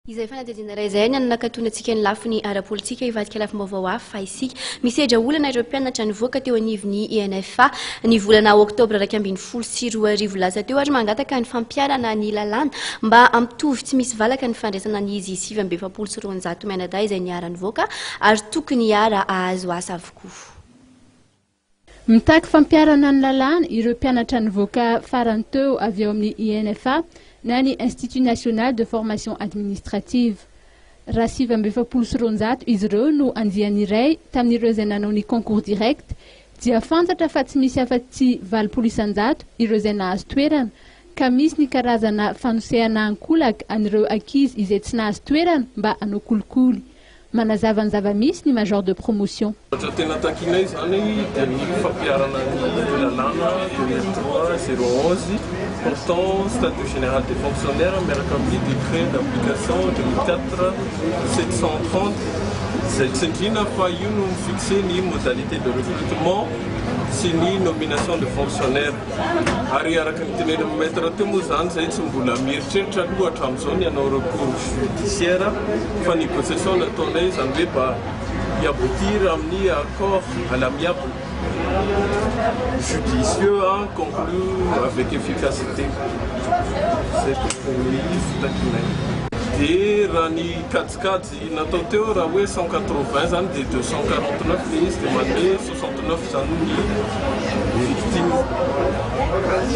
Izay fanadihadiana iray izay ny nanakatonantsika ny lafiny ara-politika hivadika lafim-baovao hafa isika. Misedra olana ireo mpianatra nivoaka teo anivon'ny INFA ny volana oktobra 2011 lasa teo ary mangataka ny fampiharana ny lalàna mba hampitovy tsy misy valaka ny fandraisana an'izy 249 mianadahy izay niara-nivoaka ary tokony hiara-hahazo asa avokoa. Mitaky fampiharana ny lalàna ireo mpianatra nivoaka farany teo avy ao amin'ny INFA na ny Institut National de Formation Administrative. Raha 249 izy ireo no andiany iray tamin'ireo izay nanao ny concours direct dia fantatra fa tsy misy afa-tsy 80% ireo izay nahazo toerana ka misy ny karazana fanosehana ankolaka an'ireo ankizy izay tsy nahazo toerana mba hanao kolikoly. Manazava ny zava-misy ny major de promotion. Zavatra tena takianay izany dia ny fampiharana ny lalàna 2003 011 portant statut général des fonctionnaires miaraka amin'ny décret d'application 2004 730 izay tsindriana fa io no mi-fixer ny modalité de recrutement sy ny nomination de fonctionnaires. Ary araka ny tenenin'ny Maître teo moa izany izay tsy mbola mieritreritra aloha hatramin'izao ny hanao recours judiciaire fa négociation no ataonay izany hoe mba hi-aboutir amin'ny accord à l'amiable judicieux conclu avec efficacité. Izay tokony fitakianay. Dia raha ny kajikajy natao teo raha hoe 180 izany dia 249 ilay izy dia manome 69 izany ny victime.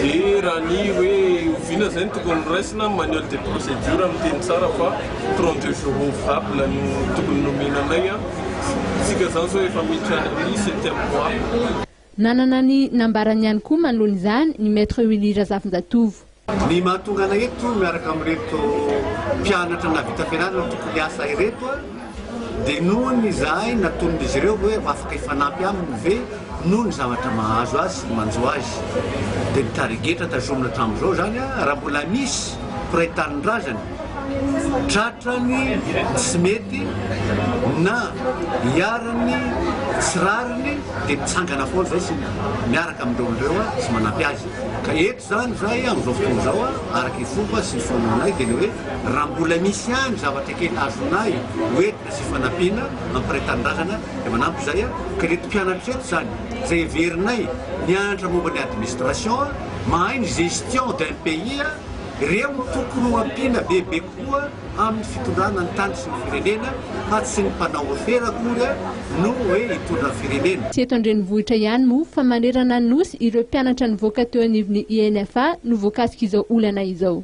Dia raha ny hoe oviana izay no tokony raisina, manuel de procédure miteny tsara fa 32 jours ouvrables no tokony nomena anay. Isika izany izao efa miditra any amin'ny septième mois. Nanana ny nambarany ihany koa manoloana izany ny Maître Willy Razafinjatovo. Ny mahatonga anay eto miaraka amin'ireto mpianatra nahavita fianarana tokony hiasa ireto dia noho ny izahay natonin'izy ireo hoe afaka hifanampy aminy ve noho ny zavatra mahazo azy sy ny manjo azy. Dia ny tarigetra tazomina hatramin'izao izany raha mbola misy mpiray tanindrazana tratrany tsy mety na iharan'ny tsy rariny dia mitsangana foana izay sy miaraka amin'ireo olona ireo sy manampy azy. Ka eto izany izahay amin'izao fotoana izao araka ny fomba sy ny fanaonay dia ny hoe raha mbola misy ihany zavatra kely azonay hoentina sy fanampiana amin'ny mpiray tanindrazana dia manampy izahay. Ka ireto mpianatra ireto izany izay heverinay nianatra momba ny administration, mahay ny gestion d'un pays, ireo no tokony ho ampiana bebe kokoa amin'ny fitondrana ny tany sy ny firenena fa tsy ny mpanao afera akory no hoe hitondra ny firenena. Tsy eto an-drenivohitra ihany moa fa manerana ny Nosy ireo mpianatra nivoaka teo anivon'ny INFA no voakasik'izao olana izao.